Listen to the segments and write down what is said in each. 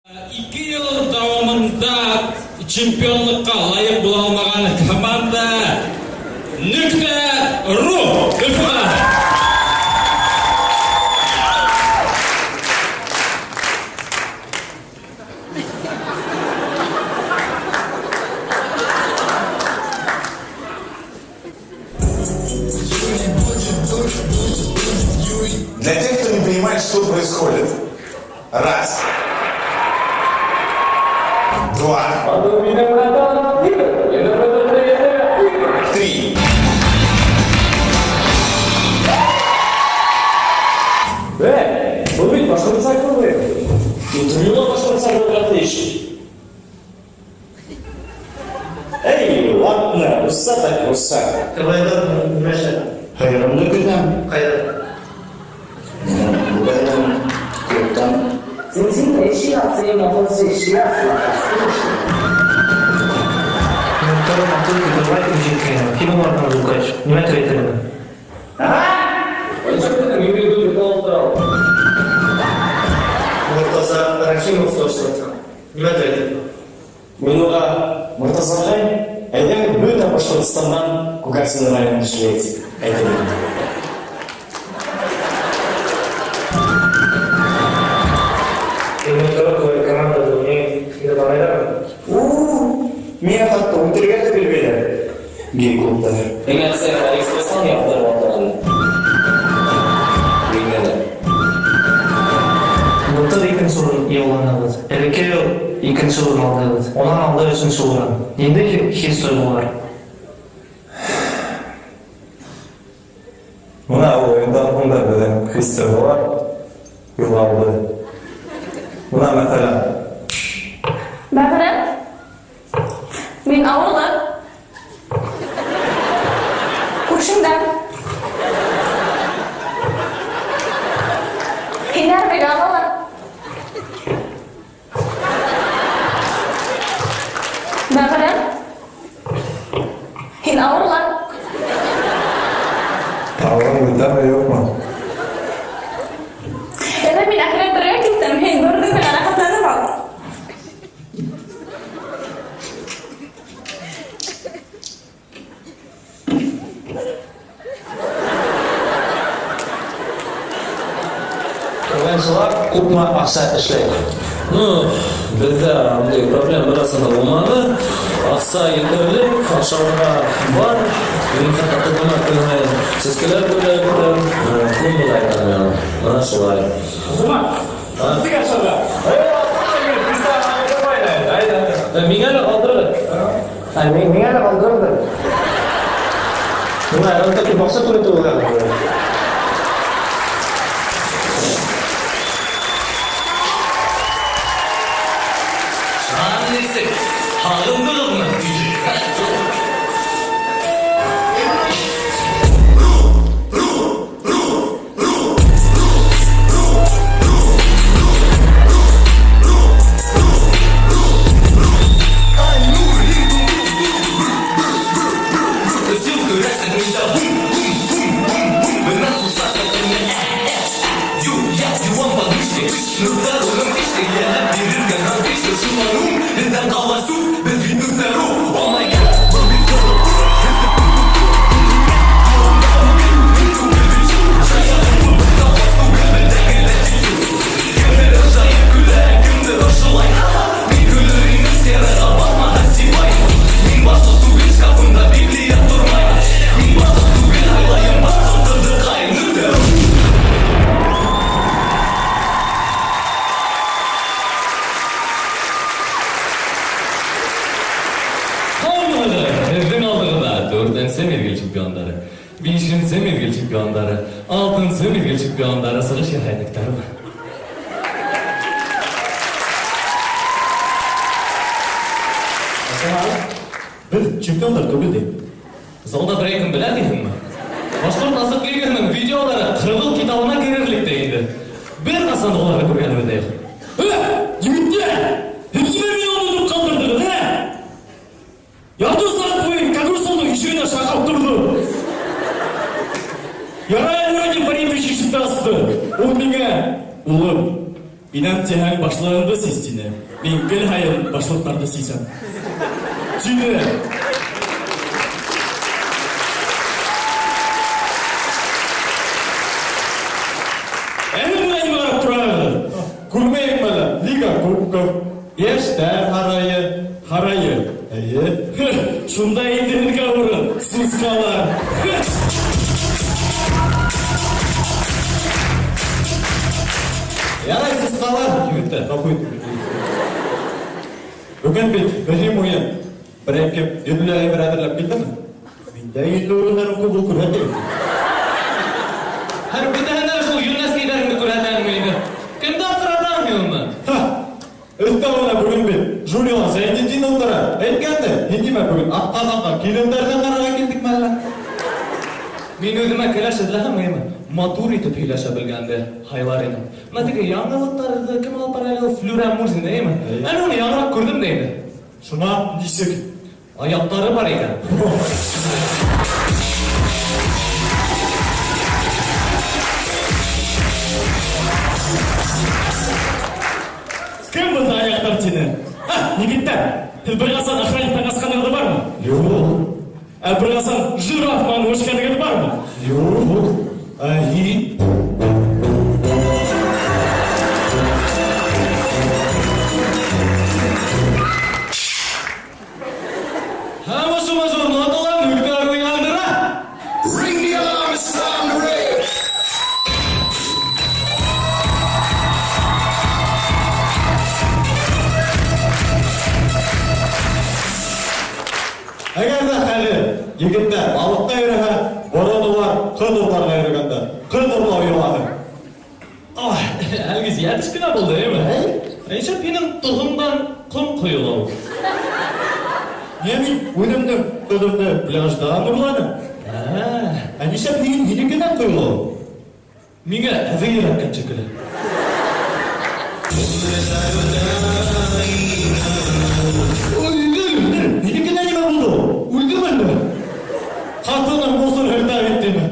Ике йыл дауамында чемпионлыҡҡа лайыҡ була алмаған команда Нөктә ру Өфө ҡалаһы. Для тех, кто не понимает, что происходит. Раз. Два. Три. Был бит башҡортса клубы. Интервьюла башҡортса булырға тейеш. Эй, ладно, русса так русса. Кабайдан нәрсә? Һыйырымды көтәм. Кайда? Бүгін клубтан. Минуттары матур көтөргә килеп җиткән. Фильм артынан булгач, нимә дип әйтер идең? Мортаза Рахимов турысында әйтәм. Нимә дип әйтер идең? Мин уға Мортаза ағай, әйҙәгеҙ бөтә Башҡортостандан Күгәрсен районын эшләйек тип әйтер инем. Минуттары командада уйный, инде таныйлармы? У-у-у, миңә хатта үтергә лә белмәйҙәр. Гей клубта. Миңә әсәй Алиэкспресстан яҡтырып алдырған. Миңә лә. Былтыр икенсе урын яуланыгыҙ. Элекке йыл икенсе урын алдыгыҙ. Унан алда өсөнсө урын. Ниндәй хис-тойғолар? Мына ул уйындан һуң да беҙҙең хис-тойғолар юғалды. Мына мәҫәлән. Бәғерем, мин ауырлы. Күршеңдән. Һин әрмегә алалар. Бәғерем, һин ауырлы. Тауығың бөтәме, юҡмы? Әле мин әхирәт бергә киттем, һин бер менән рәхәтләнеп ал. КВНсылар күпме аҡса эшләй? Ну, беҙҙә ундай проблема бераһында булманы. Аҡса етерлек, ашауға бар. Мин хатта ҡыҙыма көнөнә сәскәләр бүләк итәм. Күңел әйтәм мин. Мына шулай. Миңә лә ҡалдырҙы. Миңә лә ҡалдырҙы. Мына, анда күп аҡса түләй түгел. Нисек, һағындығыҙмы? Һеҙҙең алдығыҙҙа дүртенсе миҙгел чемпиондары, бишенсе миҙгел чемпиондары, алтынсы миҙгел чемпиондары сығыш яһай Нектарова. Беҙ чемпиондар түгел ти. Залда берәй кем белә тиһеңме? Башҡорт Азыҡ лигаһының видеолары ҡыҙыл китабына керерлек тә инде. Бер ҡасан да уларҙы күргәнебеҙ ҙә юҡ. Егеттәр, һеҙ нимә мине онотоп ҡалдырҙығыҙ, ә? Ярты сәғәт буйы Кагрусовның ишегенә шаҡап торҙо. Ярай әле Вадим Фаритович ишекте асты. Ул миңә, улым, Инәм тиһәң, башлығыңды сис, тине. Мин көн һайын башлыҡтарҙы сисәм. Тине. Әле бына нимә ҡарап тораһығыҙ? Күрмәйеңме әллә? Лига кубков, Йәштәр һарайы. Һарайы. Эйе. Шунда инде һеҙгә урын, сускалар. Ярай, сусҡалар, егеттәр, ғәфү итегеҙ. Бөгөн бит мөһим уйын. Берәй кем йөнлө әйбер әҙерләп килдеме? Миндә йөнлө урындарым күп, ул күрһәтәйем. Һәр бөтәһенә шул йөнләскәйҙәреңде күрһәтәһеңме инде? Кемде аптыратаһың һин уны? Ха! Өҫтәүенә бөгөн бит жюрила Зәйнетдин ултыра. Әйткәндәй, һин нимә бөгөн атҡаҙанған килендәрҙе ҡарарға килдекме әллә? Мин үҙемә кәләш эҙләһәм, әйеме, матур итеп һөйләшә белгәнде һайлар инем. Бына теге яңылыҡтарҙы кем алып бара әле ул? Флүрә Мурзин, әйеме? Әле уны яңыраҡ күрҙем дә инде. Шуна нисек? Аяҡтары бар икән. Кем бында аяҡтар тине? Һа, егеттәр, һеҙ бер ҡасан охранниктан ҡасҡанығыҙ бармы? Юҡ. Ә бер ҡасан жираф менән һуғышҡанығыҙ бармы? Юҡ. Ә һин? Һәм ошо мажор ноталар нүктәләрҙе яндыра. Ring the alarm, it's time to rave. Әгәр ҙә хәле егеттәр балыҡҡа йөрөһә, борон улар ҡыҙ урларға йөрөгәндәр. Ҡыҙ урлау йолаһы. Ой, әлгиз йәтеш кенә булды, әйме? Нишләп һинең тоғоңдан ҡом ҡойола ул? Ә мин үҙемдең ҡыҙымды пляждан урланым. Ә, Ә нишләп һин һинекенән ҡойола ул? Миңә әҙе өйрәткән шикелле. Һинекенә нимә булды ул? Үлдеме әллә? Ҡатыным мусор һелтәп иттеме?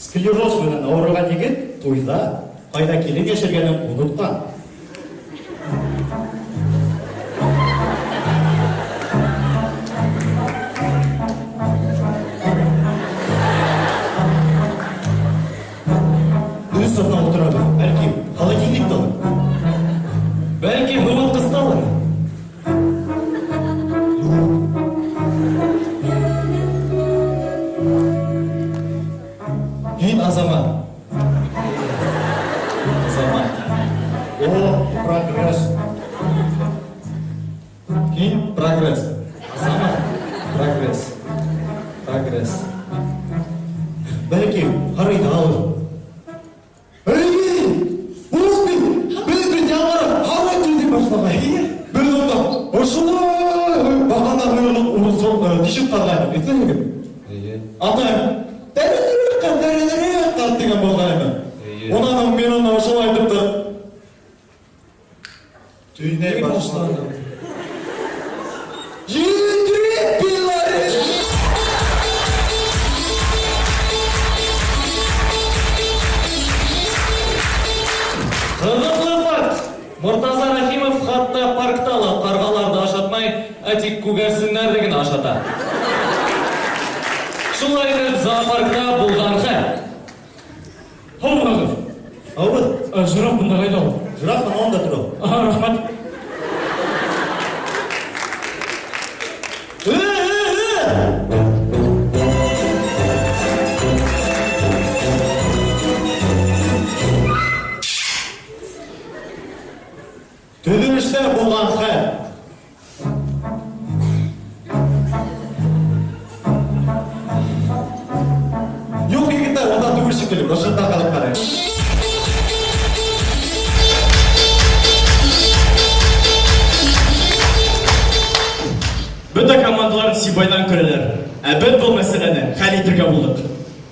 Склероз менән ауырыған егет туйҙа ҡайҙа килен йәшергәнен онотҡан. Өс сафта ултырабыҙ. Бәлки, холодильникталыр. Бәлки, һыуытҡысталыр. Һин Азамат. Азамат. О, прогресс. Һин прогресс. Азамат. Прогресс. Прогресс. Бәлки, һарайҙалыр. Эй! Ул бит беҙ бит яңыраҡ һарай төҙөй башлаған. Беҙ унда ошолай бағана ҡойорлоҡ тишек ҡаҙғайныҡ, иҫләйһегеҙ? Эйе. Атайым тәрәнерәк ҡаҙ, тәрәнерәк ҡаҙ тигән булғайны. Эйе. Унан һуң мин уны ошолай итеп тә төйнәй башланым. Едрит Беларусь! Ҡыҙыҡлы факт. Мортаза Рәхимов хатта паркта ла ҡарғаларҙы ашатмай, ә тик күгәрсендәрҙе генә ашата. Шулай итеп, зоопаркта булған хәл. Һаумыһығыҙ. Һаубыҙ. Жираф бында ҡайҙа ул? Жираф ана унда тора. Аһа, рәхмәт. Э-э-э! Төҙөлөштә булған хәл. Юҡ, егеттәр, унда түгел шикелле, ошонда ҡалып ҡарайыҡ. Бөтә командалар Сибайҙан көләләр. Ә беҙ был мәсьәләне хәл итергә булдыҡ.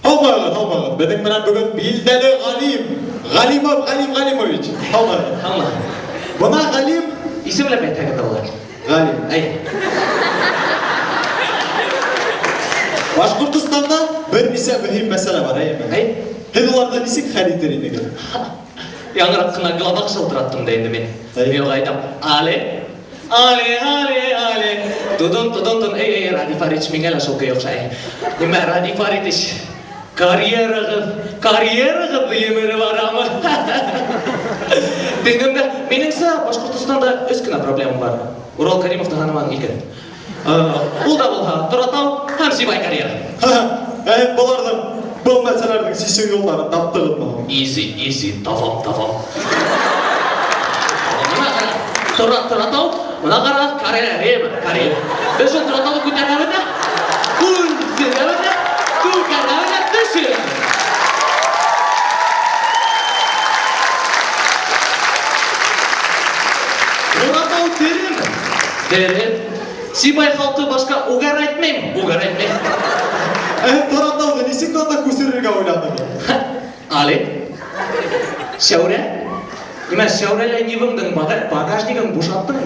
Һаумыһығыҙ, һаумыһығыҙ. Беҙҙең менән бөгөн билдәле ғалим, Ғалимов Ғалим Ғалимович. Һаумыһығыҙ. Һаумыһығыҙ. Бына ғалим Исемләп әйтһәгеҙ ҙә була. Ғалим. Әй. Башҡортостанда бер нисә мөһим мәсьәлә бар, әйеме? Әй. Һеҙ уларҙы нисек хәл итер инегеҙ? Яңыраҡ ҡына главаҡ шылтыраттым да инде мин. Әй. Мин уға әйтәм, але, але, але, але. Тудун, тудун, тун. Эй, эй, Радий Фаридович, миңә лә шул көй оҡшай. Нимә, Радий Фаридович, карьерағыҙ, карьерағыҙҙы емереп барамы? Тинем дә, минеңсә, Башҡортостанда өс кенә проблема бар. Урал Каримовты таныманың икән. Ул да булһа, Торатау һәм Сибай карьеры. Ә быларҙың, был мәсьәләләрҙең сисеү юлдарын таптығыҙмы? Изи, изи, тавам, тавам. Мына ҡара, Торатау, мына ҡара, карьера, әйеме, карьера. Беҙ шул Торатауҙы күтәрәбеҙ ҙә, күсерәбеҙ ҙә, түкәрәбеҙ ҙә, төшөрәбеҙ. Торатау тереме? Тере. Сибай халҡы башҡа угар әйтмәйем, угар әйтмәйем. Ә Торатауҙы нисек анда күсерергә уйланығыҙ? Але, Шәүрә, нимә, Шәүрәлә Нивыңдың багажнигын бушаттың?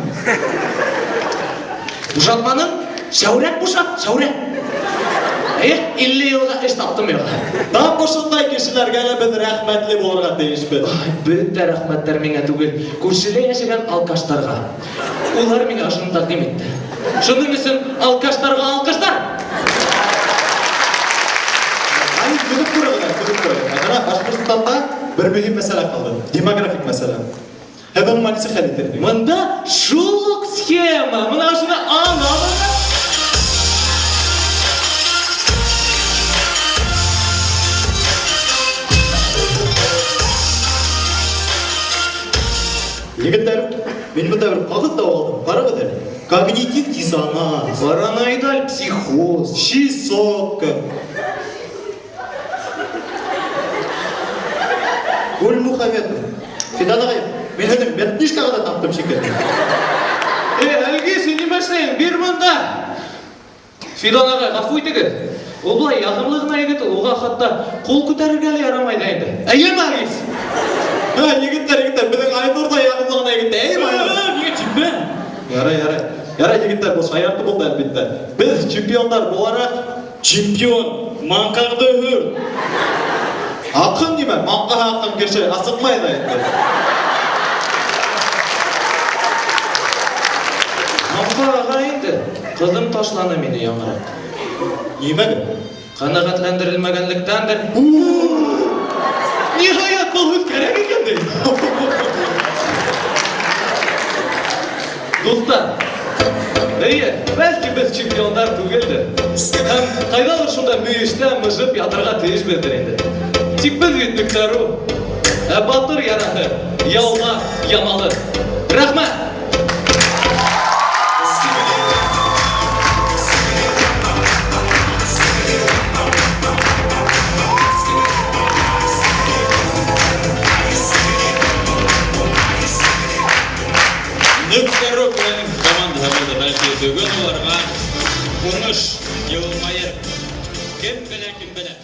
Бушатманың? Шәүрәк бушат, Шәүрә. Әйе, 50 йылға эш таптым юҡ. Тап ошондай кешеләргә лә беҙ рәхмәтле булырға тейешбеҙ. Ай, бөтә рәхмәттәр миңә түгел, күршелә йәшәгән алкаштарға. Улар миңә ошоно тәҡдим итте. Шуның өсөн алкаштарға алкаштар. Ай, көтөп тороғоҙ әле, көтөп тороғоҙ. Ә бына Башҡортостанда бер мөһим мәсьәлә ҡалды. Демографик мәсьәлә. Һеҙ уны нисек хәл итер инегеҙ? Мында шул уҡ схема. Мына ошоно алабыҙ. Егеттәр, мин бында бер ҡағыҙ табып алдым. Ҡарағыҙ әле. Когнитив диссонанс, Параноидаль психоз, чесотка. Гүлмухаметов. Фидан ағай, мин һеҙҙең медкнижкаға ла таптым шикелле. Эй, Әлгиз, һин нимә эшләйһең? Бир бында. Фидан ағай, ғәфү итегеҙ. Ул былай яғымлы ғына егет ул, уға хатта ҡул күтәрергә лә ярамай ҙа инде. Әйеме, Әлгиз? Һә, егеттәр, егеттәр, беҙҙең Айнур ҙа яғымлы ғына егет. Әйеме, Айнур? Ниңә типмә? Ярай, ярай. Ярай, егеттәр, был шаяртыу булды әлбиттә. Беҙ чемпиондар булараҡ, Чемпион, маңҡаңды һөр. Аҡын нимә? Маңҡаһы аҡын кеше асыҡмай ҙа инде. Маңҡа аға инде. Ҡыҙым ташланы мине яңыраҡ. Нимәгә? Ҡәнәғәтләндерелмәгәнлектәндер. Ниһайәт, был һүҙ кәрәк икән ти. Дуҫтар, эйе, бәлки беҙ чемпиондар түгелдер. Һәм ҡайҙалыр шунда мөйөштә мыжып ятырға тейешбеҙҙер инде. Тик беҙ бит Нөктәру. Ә батыр яраһы яуға ямалы. Рәхмәт! Нөктәру командаһы булды. Бәлки бөгөн уларға уңыш йылмайыр. Кем белә, кем белә.